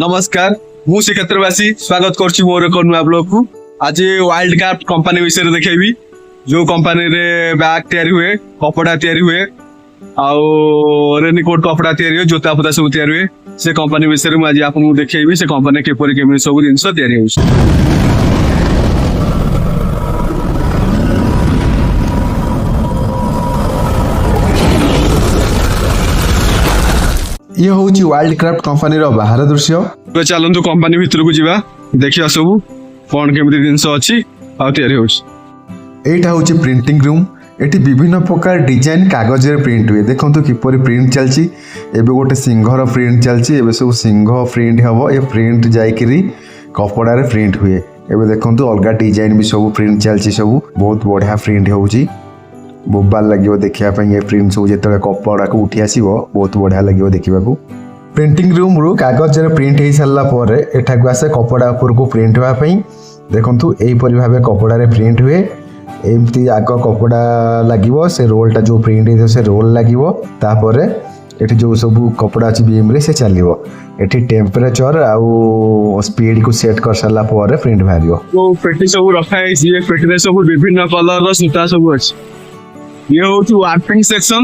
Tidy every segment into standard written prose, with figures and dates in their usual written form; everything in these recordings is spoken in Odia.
ନମସ୍କାର, ମୁଁ ଶ୍ରୀକ୍ଷେତ୍ରବାସୀ ସ୍ୱାଗତ କରୁଛି ମୋର ଏକ ନୂଆ ବ୍ଲଗକୁ। ଆଜି ୱାଇଲ୍ଡ କ୍ରାଫ୍ଟ କମ୍ପାନୀ ବିଷୟରେ ଦେଖେଇବି, ଯୋଉ କମ୍ପାନୀରେ ବ୍ୟାଗ୍ ତିଆରି ହୁଏ, କପଡ଼ା ତିଆରି ହୁଏ ଆଉ ରେନିକୋଟ କପଡ଼ା ତିଆରି ହୁଏ, ଜୋତା ଫୋତା ସବୁ ତିଆରି ହୁଏ। ସେ କମ୍ପାନୀ ବିଷୟରେ ମୁଁ ଆଜି ଆପଣଙ୍କୁ ଦେଖେଇବି, ସେ କମ୍ପାନୀ କିପରି କେମିତି ସବୁ ଜିନିଷ ତିଆରି ହେଉଛି। ଇଏ ହେଉଛି ୱାଇଲ୍ଡ କ୍ରାଫ୍ଟ କମ୍ପାନୀର ବାହାର ଦୃଶ୍ୟ। ଏବେ ଚାଲନ୍ତୁ କମ୍ପାନୀ ଭିତରକୁ ଯିବା, ଦେଖିବା ସବୁ କଣ କେମିତି ଜିନିଷ ଅଛି ଆଉ ତିଆରି ହେଉଛି। ଏଇଟା ହେଉଛି ପ୍ରିଣ୍ଟିଂ ରୁମ୍। ଏଠି ବିଭିନ୍ନ ପ୍ରକାର ଡିଜାଇନ କାଗଜରେ ପ୍ରିଣ୍ଟ ହୁଏ। ଦେଖନ୍ତୁ କିପରି ପ୍ରିଣ୍ଟ ଚାଲିଛି। ଏବେ ଗୋଟେ ସିଂହର ପ୍ରିଣ୍ଟ ଚାଲିଛି। ଏବେ ସବୁ ସିଂହ ପ୍ରିଣ୍ଟ ହେବ। ଏ ପ୍ରିଣ୍ଟ ଯାଇକିରି କପଡ଼ାରେ ପ୍ରିଣ୍ଟ ହୁଏ। ଏବେ ଦେଖନ୍ତୁ, ଅଲଗା ଡିଜାଇନ ବି ସବୁ ପ୍ରିଣ୍ଟ ଚାଲିଛି। ସବୁ ବହୁତ ବଢ଼ିଆ ପ୍ରିଣ୍ଟ ହେଉଛି। ବୋବାଲ ଲାଗିବ ଦେଖିବା ପାଇଁ। ଏ ପ୍ରିଣ୍ଟ ସବୁ ଯେତେବେଳେ କପଡ଼ାକୁ ଉଠି ଆସିବ, ବହୁତ ବଢ଼ିଆ ଲାଗିବ ଦେଖିବାକୁ। ପ୍ରିଣ୍ଟିଂ ରୁମ୍ରୁ କାଗଜରେ ପ୍ରିଣ୍ଟ ହେଇସାରିଲା ପରେ ଏଠାକୁ ଆସେ କପଡ଼ା ଉପରକୁ ପ୍ରିଣ୍ଟ ହେବା ପାଇଁ। ଦେଖନ୍ତୁ, ଏହିପରି ଭାବେ କପଡ଼ାରେ ପ୍ରିଣ୍ଟ ହୁଏ। ଏମିତି ଆଗ କପଡ଼ା ଲାଗିବ, ସେ ରୋଲଟା ଯେଉଁ ପ୍ରିଣ୍ଟ ହେଇଥିବ ସେ ରୋଲ ଲାଗିବ। ତାପରେ ଏଠି ଯେଉଁ ସବୁ କପଡ଼ା ଅଛି ବିମ୍ରେ, ସେ ଚାଲିବ। ଏଠି ଟେମ୍ପରେଚର ଆଉ ସ୍ପିଡ଼କୁ ସେଟ୍ କରିସାରିଲା ପରେ ପ୍ରିଣ୍ଟ ବାହାରିବ। ଯୋଉ ପେଟି ସବୁ ରଖା ହେଇଛି, ଏ ପେଟିରେ ସବୁ ବିଭିନ୍ନ କଲରର ସୂତା ସବୁ ଅଛି। ଇଏ ହଉଛି ୱାର୍ପିଂ ସେକ୍ସନ।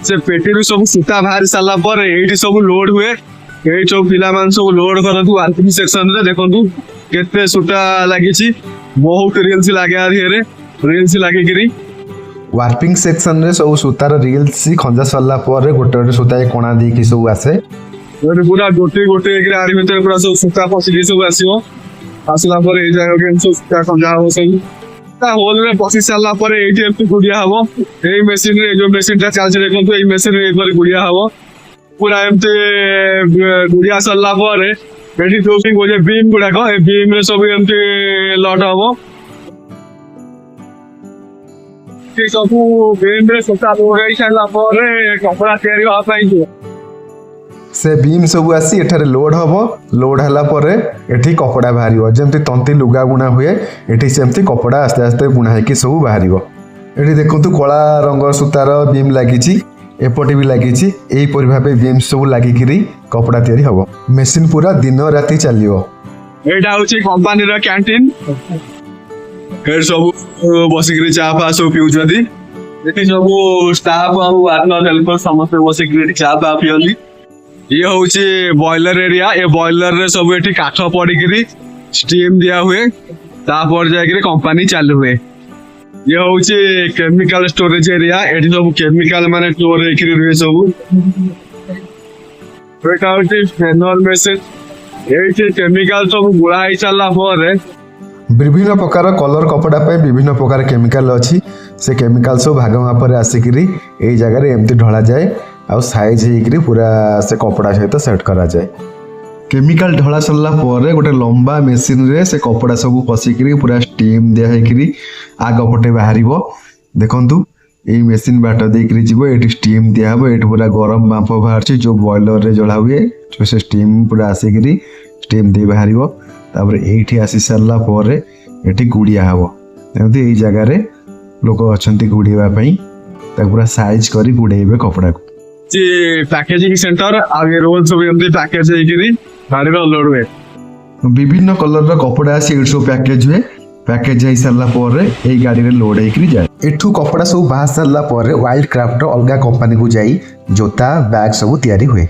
ସେ ପେଟିରୁ ସବୁ ସୂତା ବାହାରି ସାରିଲା ପରେ ଏଇଠି ସବୁ ଲୋଡ ହୁଏ। ଏଇଠି ସବୁ ପିଲାମାନେ ସବୁ ଲୋଡ କରନ୍ତି ୱାର୍ପିଂ ସେକ୍ସନରେ। ଦେଖନ୍ତୁ କେତେ ସୂତା ଲାଗିଛି, ବହୁତ ରିଲ୍ସ ଲାଗେ ଆ ଦେହରେ, ରିଲ୍ସ ଲାଗିକିରି। ୱାର୍ପିଂ ସେକ୍ସନରେ ସବୁ ସୂତାର ରିଲ୍ସ ଖଞ୍ଜା ସରିଲା ପରେ ଗୋଟେ ଗୋଟେ ସୂତା ଏ କଣା ଦେଇକି ସବୁ ଆସେ। ଏଠି ପୁରା ଗୋଟେ ଗୋଟେ ହେଇକିରି ଆରି ଭିତରେ ପୁରା ସବୁ ସୂତା ପଶିକି ସବୁ ଆସିବ। ଆସିଲା ପରେ ଏଇ ଜାଗାକୁ ଏମିତି ସବୁ ସୂତା ଖଞ୍ଜା ହବ। ସବୁ ତା ହୋଲରେ ପଶି ସାରିଲା ପରେ ଏଇଠି ଏମିତି ଗୁଡିଆ ହବ। ଏଇ ମେସିନ ରେ, ଯୋଉ ମେସିନ ଟା ଚାଲିଛି ଦେଖନ୍ତୁ, ଏଇ ମେସିନ ରେ ଏଇପରି ଗୁଡିଆ ହବ। ପୁରା ଏମିତି ଗୁଡିଆ ସରିଲା ପରେ ଏଠି ଯୋଉ ଗୋଟେ ବିମ୍ ଗୁଡାକ, ଏ ବିମ୍ ରେ ସବୁ ଏମିତି ଲଟ ହବ। ଏ ସବୁ ବିମ୍ ରେ ସୂତା ଲଗାଇ ସାରିଲା ପରେ କପଡା ତିଆରି ହବା ପାଇଁ ଯିବ। ସେ ବିମ୍ ସବୁ ଆସି ଏଠାରେ ଲୋଡ୍ ହେବ। ଲୋଡ୍ ହେଲା ପରେ ଏଠି କପଡ଼ା ବାହାରିବ। ଯେମିତି ତନ୍ତି ଲୁଗା ବୁଣା ହୁଏ, ଏଠି ସେମିତି କପଡ଼ା ଆସ୍ତେ ଆସ୍ତେ ବୁଣା ହେଇକି ସବୁ ବାହାରିବ। ଏଠି ଦେଖନ୍ତୁ, କଳା ରଙ୍ଗ ସୂତାର ବିମ୍ ଲାଗିଛି, ଏପଟେ ବି ଲାଗିଛି। ଏହିପରି ଭାବେ ବିମ୍ ସବୁ ଲାଗିକିରି କପଡ଼ା ତିଆରି ହେବ। ମେସିନ୍ ପୁରା ଦିନ ରାତି ଚାଲିବ। ଏଇଟା ହଉଛି କମ୍ପାନୀର କ୍ୟାଣ୍ଟିନ। ଏଠି ସବୁ ବସିକିରି ଚା ଫା ସବୁ ପିଉଛନ୍ତି। ଏଠି ସବୁ ଷ୍ଟାଫ ଆଉ ୱାର୍କର, ହେଲ୍ପର ସମସ୍ତେ ବସିକିରି ଏଠି ଚା ଫା ପିଅନ୍ତି। ଇଏ ହଉଛି ବଏଲର ଏରିଆ। ଏ ବଏଲର ରେ ସବୁ ଏଠି କାଠ ପଡିକିରି ଷ୍ଟିମ୍ ଦିଆ ହୁଏ, ତାପରେ ଯାଇକିରି କମ୍ପାନୀ ଚାଲୁ ହୁଏ। ଇଏ ହଉଛି କେମିକାଲ ଷ୍ଟୋରେଜ ଏରିଆ। ଏଠି ସବୁ କେମିକାଲ ମାନେ ଷ୍ଟୋର ହେଇକିରି ରୁହେ ସବୁ। ଏଇଟା ହଉଛି ଫେନଲ ମେସିନ। ଏଇଠି କେମିକାଲ ସବୁ ଗୋଳା ହେଇ ସାରିଲା ପରେ ବିଭିନ୍ନ ପ୍ରକାର କଲର୍ କପଡ଼ା ପାଇଁ ବିଭିନ୍ନ ପ୍ରକାର କେମିକାଲ ଅଛି। ସେ କେମିକାଲ ସବୁ ଭାଗ ମାପରେ ଆସିକିରି ଏଇ ଜାଗାରେ ଏମିତି ଢଳାଯାଏ ଆଉ ସାଇଜ୍ ହେଇକିରି ପୁରା ସେ କପଡ଼ା ସହିତ ସେଟ୍ କରାଯାଏ। କେମିକାଲ ଢଳା ସରିଲା ପରେ ଗୋଟେ ଲମ୍ବା ମେସିନରେ ସେ କପଡ଼ା ସବୁ ପଶିକିରି ପୁରା ଷ୍ଟିମ୍ ଦିଆ ହେଇକିରି ଆଗ ପଟେ ବାହାରିବ। ଦେଖନ୍ତୁ, ଏଇ ମେସିନ୍ ବାଟ ଦେଇକିରି ଯିବ। ଏଇଠି ଷ୍ଟିମ୍ ଦିଆହବ। ଏଇଠି ପୁରା ଗରମ ବାମ୍ଫ ବାହାରୁଛି, ଯେଉଁ ବଏଲରରେ ଜଳା ହୁଏ, ଯୋଉ ସେ ଷ୍ଟିମ୍ ପୁରା ଆସିକିରି ଷ୍ଟିମ୍ ଦେଇ ବାହାରିବ। ତାପରେ ଏଇଠି ଆସି ସାରିଲା ପରେ ଏଠି ଗୁଡ଼ିଆ ହବ। ଏମିତି ଏଇ ଜାଗାରେ ଲୋକ ଅଛନ୍ତି ଗୁଡ଼େଇବା ପାଇଁ। ତାକୁ ପୁରା ସାଇଜ୍ କରି ଗୁଡ଼େଇବେ କପଡ଼ାକୁ। ପ୍ୟାକେଜିଂ ସେଣ୍ଟର ଆଉ ଏ ରୋଲ ସବୁ ଏମିତି ପ୍ୟାକେଜ ହେଇକିରି ଗାଡିରେ ଅନଲୋଡ ହୁଏ। ବିଭିନ୍ନ କଲରର କପଡ଼ା ଆସି ଏଇଠି ସବୁ ପ୍ୟାକେଜ ହୁଏ। ପ୍ୟାକେଜ ହେଇସାରିଲା ପରେ ଏଇ ଗାଡ଼ିରେ ଲୋଡ୍ ହେଇକିରି ଯାଏ। ଏଠୁ କପଡ଼ା ସବୁ ବାହାରି ସାରିଲା ପରେ ୱାଇଲ୍ଡ କ୍ରାଫ୍ଟର ଅଲଗା କମ୍ପାନୀକୁ ଯାଇ ଜୋତା, ବ୍ୟାଗ୍ ସବୁ ତିଆରି ହୁଏ।